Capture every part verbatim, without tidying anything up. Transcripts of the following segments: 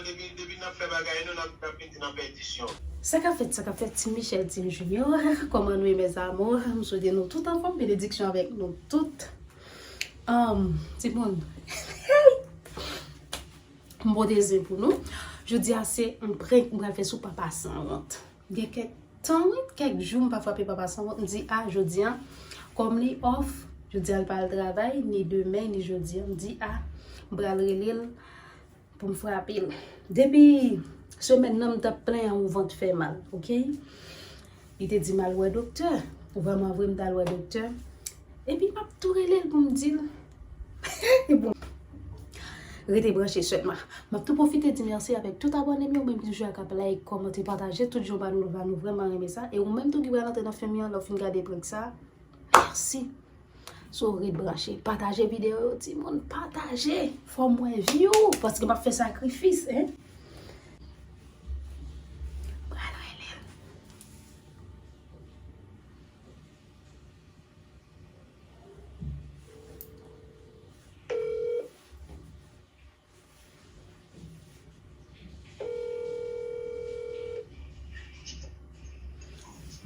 depi, depi n ap fè bagay nou, n ap, n ap mete nan pèdisyon. Sa k ap fèt, sa k ap fèt, Team Michel, Team Junior, kòman nou ye, mes amours? M swete nou tout anfòm, benediksyon avèk nou tout. Um, timoun, m pote zen pou nou. Jodi a se yon prank m pral fè sou papa sanwont. Gen kèk tan, wi, kèk jou m pa frape papa sanwont. M di, a, jodi a, kòm li off, jodi a li pa al travay, ni demen, ni jodi a. M di, a, m pral rele l pou m frape l. Depi semèn nan, m t ap plenyen yon vant fè mal, oke? Li te di m al wè doktè. Vrèman vre, m t al wè doktè. Epi m ap tou rele l pou m di l. Bon. Rete branche sèlman. M ap tou pwofite di mèsi avèk tout abòne m yo, menm ki toujou ap like, kòmante, pataje, tout jan ba nou, ba nou vrèman renmen sa. E ou menm tou ki pral antre nan fanmi an, lè w fin gade prank sa, mèsi. So, ret branche. Pataje videyo yo, timoun, pataje. Fò m wè view, paske m ap fè sakrifis, en. Pral rele l.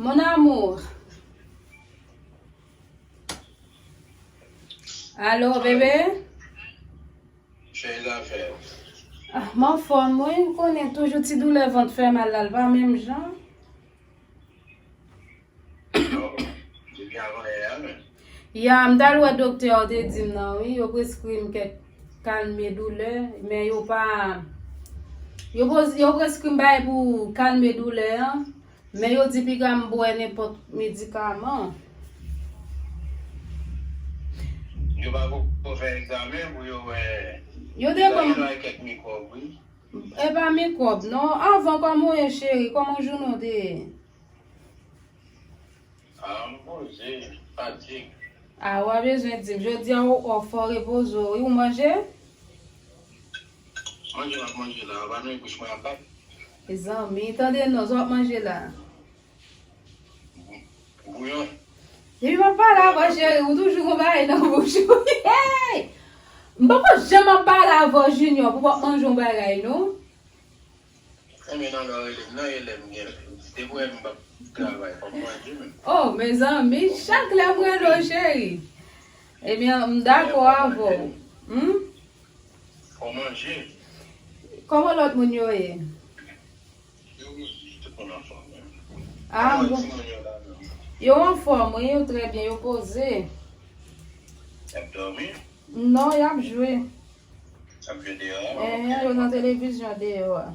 Mon amour. Alo, bebe? Cheri, zafè. Ah, m anfòm, wi. M konnen toujou ti doulè vant fè mal la, l pa menm jan. Depi avan yè a menm. Ya, m t al wè doktè a, ou te di m nan, wi. Yo preskri m kèk kalme doulè, men yo pa, yo poz-, yo preskri m bagay pou kalme doulè an, men yo di piga m bwè nenpòt medikaman. Yo pa poko fè egzamen pou yo wè. Yo te ban m kèk mikwòb, wi. E pa mikwòb, non. Anvan, kòman w ye, cheri? Kòman jounen w te ye? Ah, m poze, fatig. Ah, w a bezwen di m. Jodi a, w, w fò repoze w, wi. Ou manje? Manje m ap manje la, pa nan bouch mwen ap bat. Mezanmi, tande non, sa w ap manje la? Bou-, bouyon. Depi m ap pale avè w, cheri, ou toujou gon bagay nan bouch ou. Hey! M poko janm ap pale avè w, Junior, pou w ap manje yon bagay, non. Enben, nan lè w rele m nan, e lè m gen, depi w wè m p ap travay, fò m manje menm. Oh, mezanmi, chak lè m rele w, cheri. Ebyen, m dakò avè w. Hmm? Fò manje. Kòman lòt moun yo ye? Yo, tout moun anfòm, menm. Ah, kòman bon. Timoun yo la menm? Yo anfòm, wi, yo trè byen, yo poze. Y ap dòmi? Non, y ap jwe. Y ap jwe deyò a? Enhen, ok. Yo nan televizyon deyò a.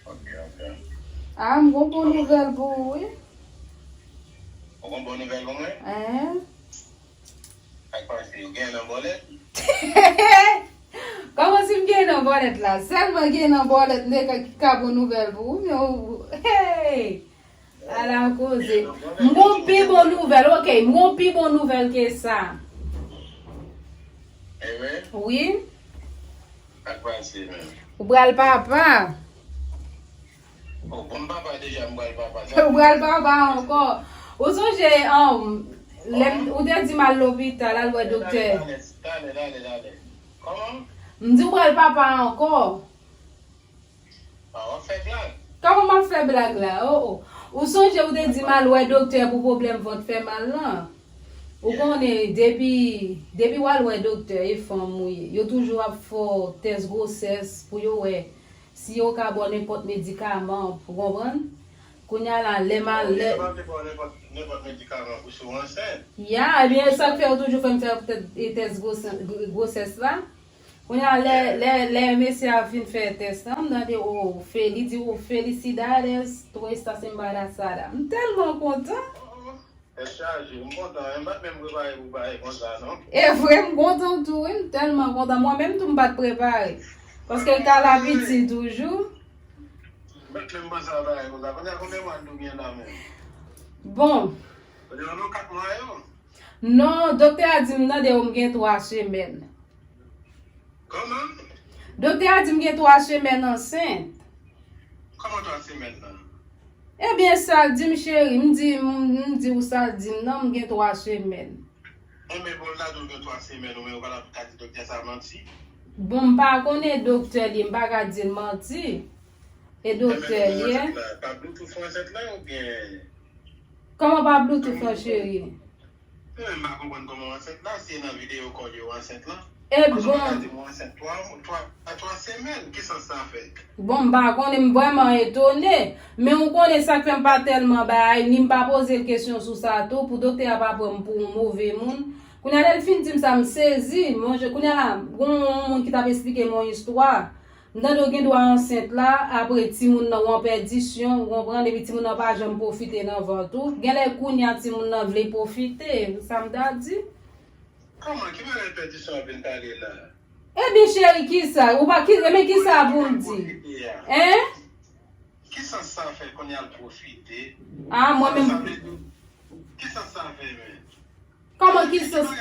Ok, ok. Ah, m gon bon nouvèl pou ou, wi. Ou gon bon nouvèl pou mwen? Enhen. Sa k pase, ou gen nan bòlèt? Kòman si m gen nan bòlèt la? Sèlman gen nan bòlèt, m te ka, ka bon nouvèl pou ou, men ou, hey! Ala koze. M gon pi bon nouvèl, ok, m gon pi bon nouvèl ke sa. Enben? Wi. Sa k pase menm? Ou pral papa. Oh, bon, m papa deja, m pral papa. Ou pral papa ankò. Ou sonje, um, lè m, ou te di m al lopital, al wè doktè. Talè, talè, talè, talè. Kòman? M di w pral papa ankò. Ah, w ap fè blag. Kòman m ap fè blag la? Oh, oh. Ou sonje ou te di m al wè doktè pou pwoblèm vant fè mal lan? Ou konnen, depi, depi w al wè doktè, e fanm ou ye. Yo toujou ap fè w tès gwosès pou yo wè si yo ka ba w nenpòt medikaman, ou konprann? Kounye a la, lè m al, lè... Yo pa vle ba w nenpòt, nenpòt medikaman pou si w ansent. Ya, ebyen, sa k fè yo toujou fè m fè tè-, e tès gwosè-, gwosès la. Kounye a, lè, lè, lè mesye a fin fè tès lan, m tande, oh, fe-, li di, oh, felicidades, tú estás embarazada. M tèlman kontan. Tèt chaje, m kontan, wi. M pa t menm prepare pou bagay konsa, non. E vre, m kontan tou, wi. M tèlman kontan. Mwen menm tou, m pa t prepare. Paske l ka la piti toujou. M pa t menm panse a bagay konsa. Kounye a, konbyen mwa n tou gen la menm? Bon. Kounye a, nou kat mwa yo? Non, doktè a di m, tande, m gen twa semèn. Kòman? Doktè a di m gen twa semèn ansent. Kòman twa semèn nan? Ebyen, sa l di m, cheri, m di, m, m di w sa l di m nan, m gen twa semèn. Enben, bon, l ta di w gen twa semèn, ou menm ou pa t ap ka di doktè sa manti? Bon, m pa konnen doktè li, m pa ka di l manti. E doktè li ye. Pa Bluetooth ansent la oubyen? Kòman pa Bluetooth lan, cheri? Mwen menm m pa konprann kòman w ansent la, si e nan videyo kòl yo w ansent lan. E bon. Paske w pa ka di m w ansent twa, twa, twa semèn, ki sans sa fè? Bon, m pa konnen, m vrèman etone. Men ou konnen sa k fè m pa tèlman bay, ni m pa poze l kesyon sou sa tou, pou doktè a pa pran m pou yon move moun. Kounye a lè l fin di m sa, m sezi. Monchè, kounye a la, gon yon moun ki t ap esplike m yon istwa. M tande w gen dwa ansent la, apre timoun nan ou an pèdisyon, ou konprann, epi timoun nan pa janm pwofite nan vant ou. Genlè kounye a timoun nan vle pwofite, sa m ta di. Kòman? Ki bagay pèdisyon w ap vin pale la? Ebyen, cheri, kisa? Ou pa ki, ebyen, kisa pou m di? Hein? Ki sans sa fè kounye a l pwofite? Ah, mwen menm. Sa vle di, ki sans sa fè, men? Kòman ki sans?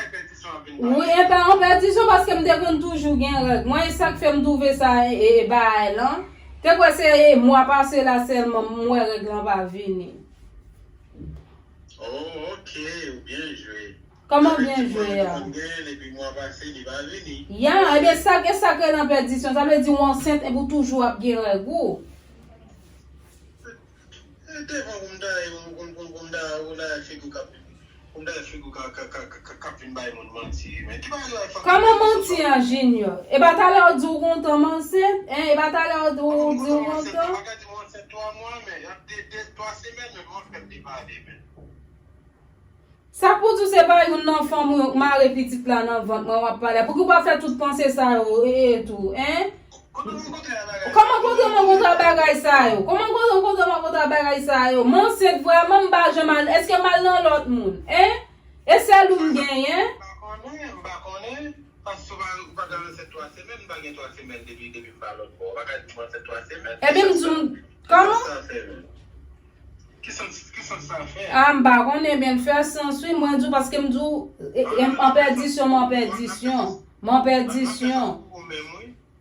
Wi, e pa an pèdisyon, paske m te konn toujou gen règ mwen, e sa k fè m twouve sa, e, e, e bagay lan. Te kwè se, e, mwa pase la sèlman m wè règ lan pa vini. Oh, ok, ou byen jwe. Kòman byen jwe a? Sa vle di mwa pase li pa vini. Ya, ebyen sa, e sa k rele an pèdisyon. Sa vle di w ansent epi w toujou ap gen règ ou. E devan pou m ta, pou, pou, pou, pou m ta, ou la figi w k ap, pou m ta figi w k ap, k ap, k ap, k ap, k ap vin bay moun manti, men ki bagay la fòk. Kòman manti an, Junior? E pa talè w di w kontan m ansent, en? E pa talè w di w kontan? Ou pa ka di m ansent twa mwa, men y ap de, de, twa semèn, men mwen fè m te pale, men. Sa k pou di w se pa youn nan fanm ou mare pitit la nan vant mwen w ap pale a? Pouki w pa fè tout panse sa yo e, e tou, en? Kòman kote m rankontre bagay sa yo? Kòman kote, kote m rankontre bagay sa yo? M ansent vrèman, m pa janm al, èske m al nan lòt moun, en? E sèl ou m genyen? M pa konnen, m pa konnen. Paske ou pa, ou pa ka ansent twa semèn, m pa gen twa semèn depi, depi m pa lòt bò. Ou pa ka di m ansent twa semèn. Ebyen, m di w, kòman? Ki sans sa fè, men? Ki sans, ki sans sa fè? Ah, m pa konnen, men l fè sans, wi. Mwen di w, paske m di w, e, e, m an pèdisyon, m an pèdisyon. M an pèdisyon.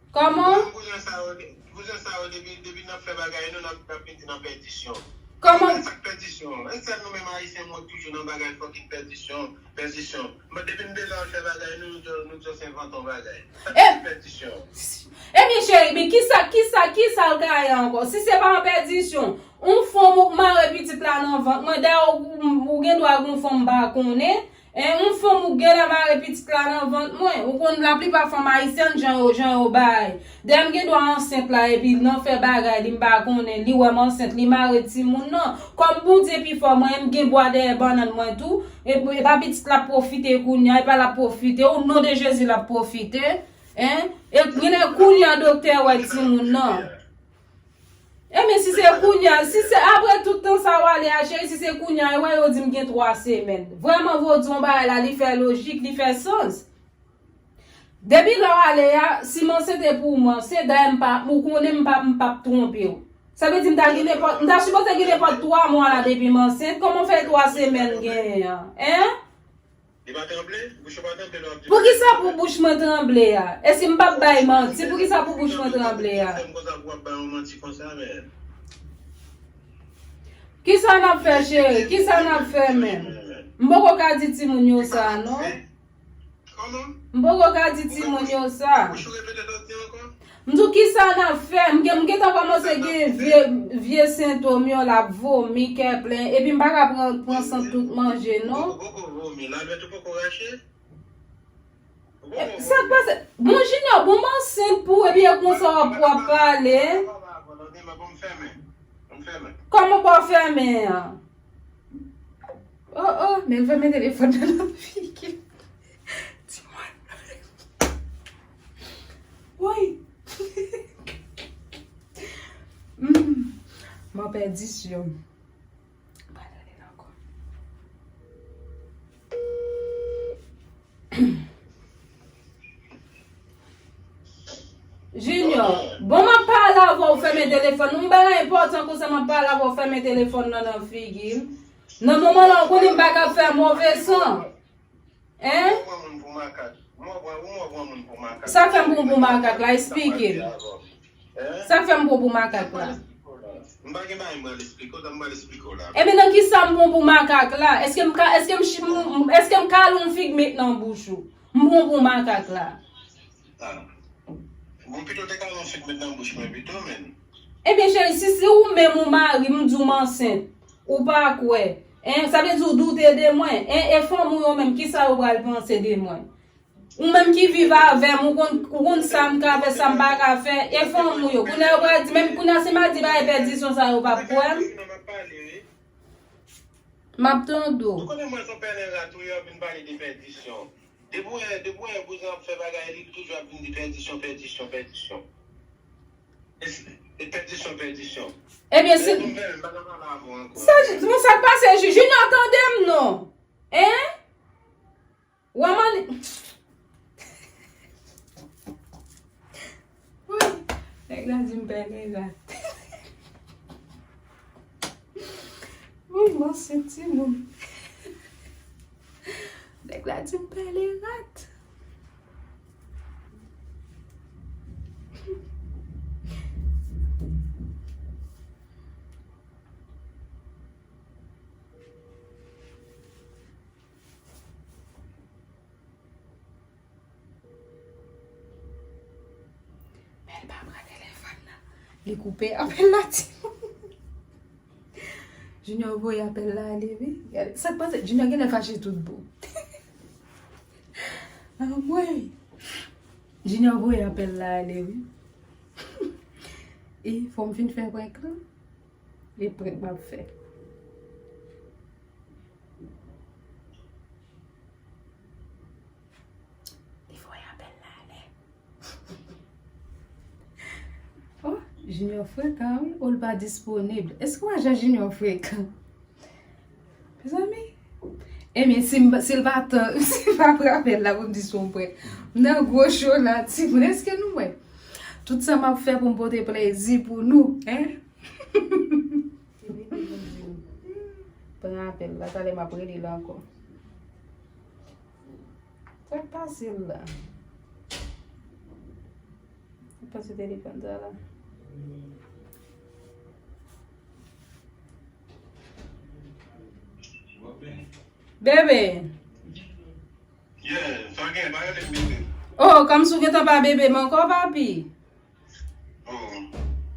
Kòman? Bouzen sa yo, bouzen sa yo, depi, depi n ap fè bagay nou, n ap, n ap vin di nan pèdisyon. Kòman? Sa k pèdisyon? E sèl nou menm Ayisyen, nou toujou nan bagay fucking pèdisyon, pèdisyon. Men depi n te la fè bagay nou, nou di, nou di se vanton bagay. Sa k pèdisyon? Ebyen, cheri, men kisa, kisa, kisa l ka ye ankò? Si se pa an pèdisyon, yon fanm ou mare pitit la nan vant mwen, dayè ou, ou gen dwa gen yon fanm m pa konnen, en, yon fanm ou genlè mare pitit la nan vant mwen. Ou konn laplipa fanm ayisyèn jan yo, jan yo bay. Dayè m gen dwa ansent la epi nan fè bagay li m pa konnen, li wè m ansent, li mare timoun nan. Kòm Bondye pi fò mwen, m gen bwa dèyè bannann mwen tou. E, e pa pitit l ap pwofite kounye a, e pa l ap pwofite. O non de Jezi l ap pwofite. En? E genlè kounye a doktè wè timoun nan. Ebyen, si se kounye a, si se apre tout tan sa w ale a, cheri, si se kounye a, e wè yo di m gen twa semèn. Vrèman, vre w di yon bagay la, li fè lojik, li fè sans. Depi lè w ale a, si m ansent e pou ou m ansent, dayè m pa, ou konnen m pa, m p ap twonpe w. Sa vle di m ta gen nenpòt, m ta sipoze gen nenpòt twa mwa la depi m ansent, kòman fè twa semèn genyen an? En? Li pa tranble? Bouch ou pa tranble lè w ap di bagay sa? Poukisa pou bouch mwen tranble a? Èske m p ap bay manti? Poukisa pou bouch mwen tranble a? Fè m konsa pou w ap bay yon manti konsa, men. Kisa n ap fè, cheri? Kisa n ap fè menm? M poko ka di timoun yo sa, non. Kòman? M poko ka di timoun yo sa. Bouch ou repete sa w di ankò? M di w kisa n ap fè? M gen, m gentan kòmanse gen vye, vye sentòm yo, l ap vomi, kè plen, epi m pa ka pran, pran sant tout manje, non. Ou poko vomi, lalvèt ou poko rache? Ou poko vomi? Sa k pase? Bon, Junior, bon, m ansent pou, epi e konsa w ap, w ap pale. Kòman w ap fèmen? Oh, oh, men l fèmen telefòn nan nan figi. Di mwen. Woy. Hmm. M an pèdisyon. Pa tande l ankò. Junior, bon, m ap pale avè w, fèmen telefòn. Yon bagay enpòtan konsa, m ap pale avè w, fèmen telefòn nan nan figi m. Nan moman la, ou konnen m pa ka fè move san. Hein? Ou pran moun pou makak. Ou pran, ou pran moun pou makak. Sa fè m pran w pou makak la, esplike m. Hein? Sa fè m pran w pou makak la. M pa gen bagay m pral esplike w, sa m pral esplike w la. Ebyen, nan kisa m pran w pou makak la? Èske m ka, èske m chi-, m, m, èske m kale yon fig met nan bouch ou? M pran w pou makak la. Ah. Bon, pito te ka yon fig met nan bouch mwen pito, men. Ebyen, cheri, si se ou menm ou mari m, m di w m ansent, ou pa kwè. Hein, sa vle di ou doute de mwen. Hein, e fanmi w yo menm, kisa yo pral panse de mwen? Ou menm ki viv avè m, ou konn, ou konn sa m ka fè, sa m pa ka fè. E fanmi w yo. Kounye a yo pral di, menm kounye a si m a di bagay pèdisyon sa yo p ap kwè m. M ap tande w. Ou konnen mwen se yon pèlen rat wi, w ap vin pale de pèdisyon. Depi w wè, depi w wè yon bouzen ap fè bagay, li toujou ap vin di pèdisyon, pèdisyon, pèdisyon. E s-, e pèdisyon, pèdisyon. Ebyen, si. Lè nou fè, m pa nan pale avè w ankò. Sa, bon, sa k pase, Ju-, Junior, tande m non. Hein? Wè man. Woy, nèg la di m pèlen rat. Woy, m ansent timoun. Nèg la di m pèlen rat. Men l pa pran telefòn nan. Li koupe apèl la, timoun. Junior voye apèl la ale, wi. Gade, sa k pase? Junior genlè fache tout bon. Anmwey! Junior voye apèl la ale, wi. E fò m fin fè prank lan. E prank m ap fè. Li voye apèl la ale. Oh, Junior frekan, wi. Ou l pa disponib. Èske w wè jan Junior frekan? Mezanmi. Ebyen, si m, si l pa tan, si l pa pran apèl la pou m di se yon prank. M nan gwo cho la, timoun. Èske nou wè? Tout sa m ap fè pou m pote plezi pou nou, hein? Pran apèl la, talè m ap rele l ankò. Sa k pase l la? Sa k pase telefòn sa la? Bebe. Yeah, sa gen, pa rele m bebe. Oh, kòmsi w gentan pa bebe m ankò, papi. Oh,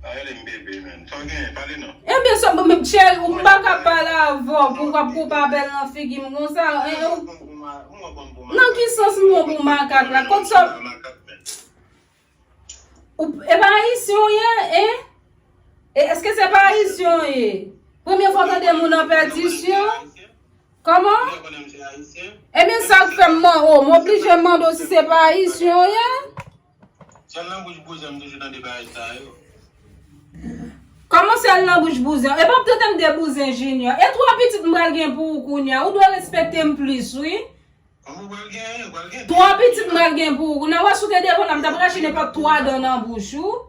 pa rele m bebe, man. Sa w genyen? Pale non. Ebyen, sa, bon, men, cheri, ou m pa ka pale avè w pou w ap koupe apèl nan figi m konsa. Eh, eh, ou, nan ki sans m bon pou makak la? Kot sa? Ou, e pa ayisyen w ye, en? E, èske se pa ayisyen w ye? Premye fwa w tande moun an pèdisyon? Kòman? Ebyen, sa k fè m man-, oh, m oblije mande w si se pa ayisyen w ye? Sèl nan bouch bouzen m toujou tande bagay sa yo. Kòman sèl nan bouch bouzen? E p ap trete m de bouzen, Junior. E twa pitit m pral gen pou ou kounye a. Ou dwe respekte m plis, wi. Kòman w pral gen anyen? W pral gen twa pitit m pral gen pou ou. Kounye a, w a sou te devan la, m t ap rache nenpòt twa dan nan bouch ou.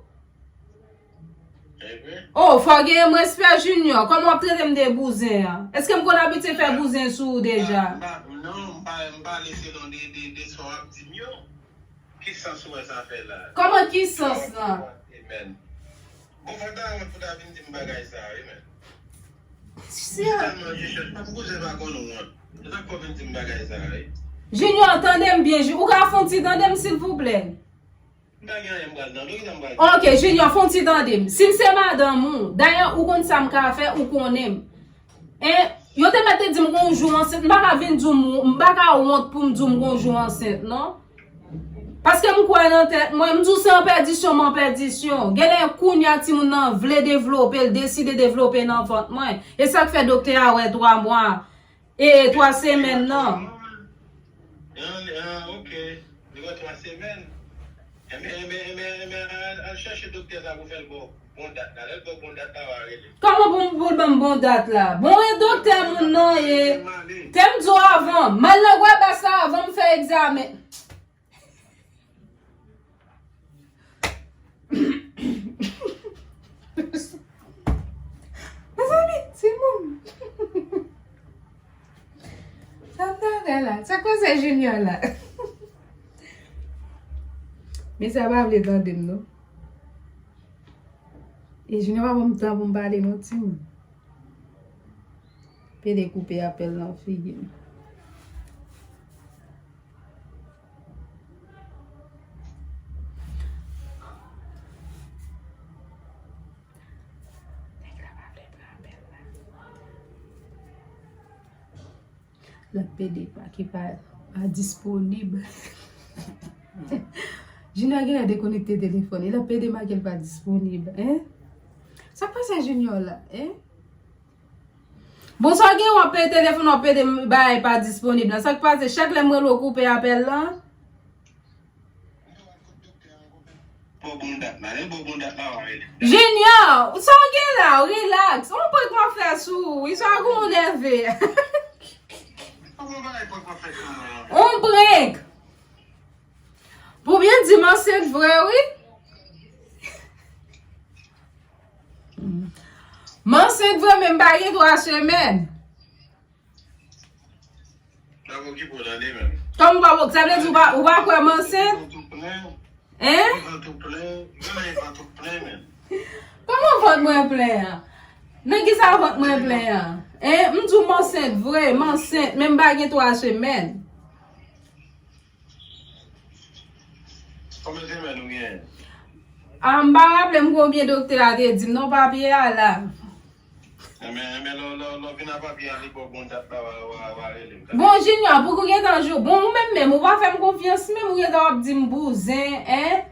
Oh, fò w gen respè, Junior. Kòman w ap trete m de bouzen an? Èske m konn abitye fè bouzen sou ou deja? Non, m pa, m pale selon de, de, de sa w ap di m yo. Ki sans ou wè sa fè la? Kòman ki sans lan? Amen. Bon, fò ta wont pou ta vin di m bagay sa, wi, men. Sè. Tèlman je chèch, m koze pa konn ou wont. Se sa k fè w vin di m bagay sa, wi. Junior, tande m byen, Ju-, ou ka fè yon ti tande m, silvouplè? M pa gen anyen m pral tande w, ki sa m pral di? Ok, Junior, fè yon ti tande m. Si m se madanm ou, dayè, ou konn sa m ka fè, ou konnen m. En, yo te mèt te di m gon jou ansent, m pa ka vin di w, m pa ka wont pou m di w m gon jou ansent, non. Paske m kwè nan tèt mwen, m di w se an pèdisyon, m an pèdisyon. Genlè kounye a timoun nan vle devlope, l deside devlope nan vant mwen. E sa k fè doktè a wè twa mwa, e twa semèn nan. Ah, ah, ok. Li wè twa semèn. Enben, enben, enben, enben, al, al chèche doktè sa pou fè l ba w bon dat la. Lè l ba w bon dat la, w a rele m. Kòman pou m, pou l ban m bon dat la? Bon, e doktè moun nan ye. Te m di w avan, m al nan Gwabas la avan m fè egzamen. Mezanmi, timoun. Sa m ta fè la? Sa k pase Junior la? Mesye a pa vle tande m, non. E Junior pa ban m tan pou m pale, non, timoun. Pede koupe apèl nan figi m. L ap pede pa ki pa, pa disponib. Junior genlè dekonekte telefòn li. L ap pede ma ke l pa disponib, en? Sa k pase Junior la, en? Bon, sa w gen w ap pede telefòn, w ap pede bagay pa disponib la. Sa k pase chak lè m rele w koupe apèl la? Junior, sa w gen la? Relax. On prank m ap fè sou ou. Wi, sa w gen w nève. On prank. Pou byen di, m ansent vre, wi. M ansent vre, men m pa gen twa semèn. Kòm ou pa, sa vle di ou pa, ou pa kwè m ansent? Hein? Kòman vant mwen plen an? Nan ki sa vant mwen plen an? Hein? M di w m ansent vre, m ansent, men m pa gen twa semèn. Konbyen semèn ou genyen? Ah, m pa raple m konbyen doktè a te di m non, papye a la. Enben, enben, lè, lè, lè w vin a papye a, li ba w bon dat la, w a, w a, w a rele m. Bon, Junior, pou ou gentan jou. Bon, ou menm menm, ou pa fè m konfyans menm, ou gentan w ap di m bouzen, en?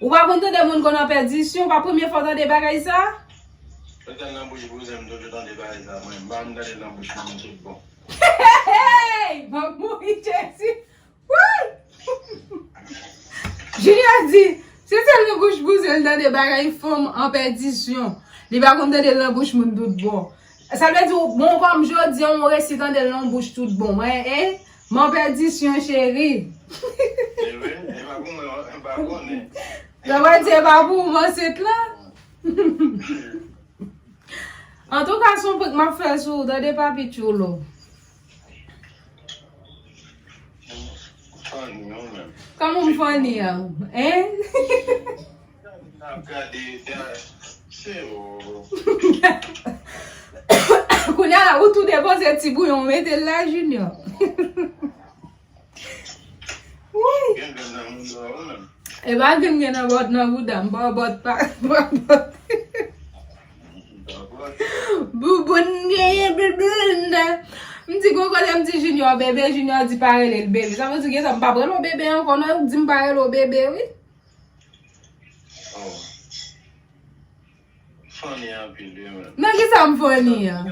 Ou pa konn tande moun konn an pèdisyon, pa premye fwa w tande bagay sa? Ou tande nan bouch bouzen, m toujou tande bagay sa, mwen. M pa konn tande nan bouch moun tout bon. Hey! M ap mouri, Jezi! Woy! Junior di, se sèl nan bouch bouzen l tande bagay fanm an pèdisyon. Li pa konn tande l nan bouch moun tout bon. Sa vle di, bon, kòm jodi a, ou resi tande l nan bouch tout bon. Mwen, eh, m an pèdisyon, cheri. E vre, e pa pou mwen, m pa konnen. Sa vle di, e pa pou ou, m ansent la. Antouka, se yon prank m ap fè sou ou, tande, papi Tchoulo. Funny, non, men. Kòman m funny an? Hein? N ap gade, se o. Kounye a la, ou tou depoze ti bouyon, ou mete l la, Junior. Woy! Gen grenn nan mouda w, ou menm. E pa grenn gen nan bòt nan bouda m, pa bòt pa, pa bòt. Bouboun, bouboun. M di gon kote m di Junior bebe, Junior di pa rele l bebe. Sa vle di gentan m p ap rele w bebe ankò, non, ou di m pa rele w bebe, wi. Oh. Funny anpil, wi, menm. Nan ki sa m funny an?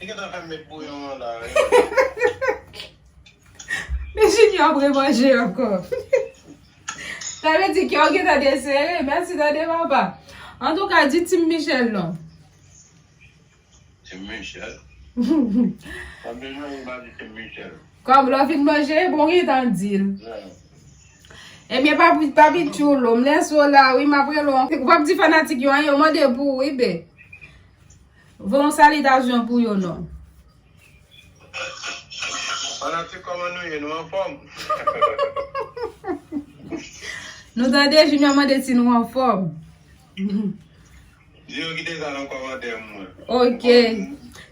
Li gentan fè m met bouyon an la, wi. Men Junior ap remanje ankò. Sa vle di kè w gentan desere. Mèsi tande, papa. Antouka, di Team Michel non. Team Michel? Mwen bezwen yon pa di Team Michel. Kòm lè w fin manje, bon, gentan di l. Yeah. Ebyen, papi, papi Tchoulo, m lèse w la, wi, m ap rele w. Ou p ap di fanatik yo anyen, yo mande pou ou, wi, be. Voye yon salitasyon pou yo, non. Fanatik, kòman nou ye? Nou anfòm? Nou tande Junior mande si nou anfòm. Di yo kite sa nan kòmantè mwen. Ok.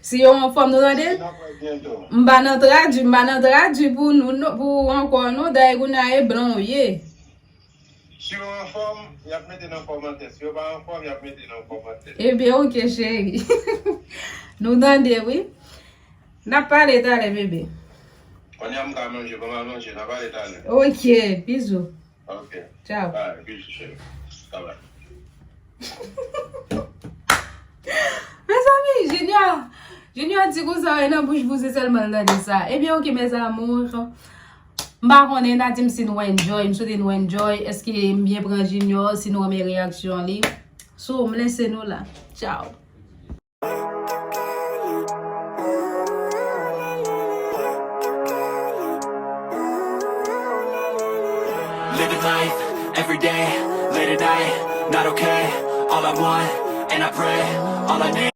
Si yo anfòm, nou tande? N ap wè byento. M pa nan tradui, m pa nan tradui pou nou, non, pou ou ankò, non. Dayè kounye a e blan ou ye. Si yo anfòm, y ap mete nan kòmantè. Si yo pa anfòm, y ap mete nan kòmantè. Ebyen, ok, cheri. Nou tande, wi. N ap pale talè, bebe. Kounye a m ka manje, ban m al manje, n a pale talè. Ok, bizou. Ok. Tchao. Bye, bizou, cheri. Bye bye. Mezanmi, Junior, Junior di konsa, e nan bouch bouzen sèlman l tande sa. Ebyen, ok, mes amours. M pa konnen, n a di m si nou enjoy, m swete nou enjoy. Èske m byen pran Junior, si nou renmen reyaksyon li. So, m lèse nou la. Tchao. Living life, every day, late at night, not okay. All I want, and I pray, all I need.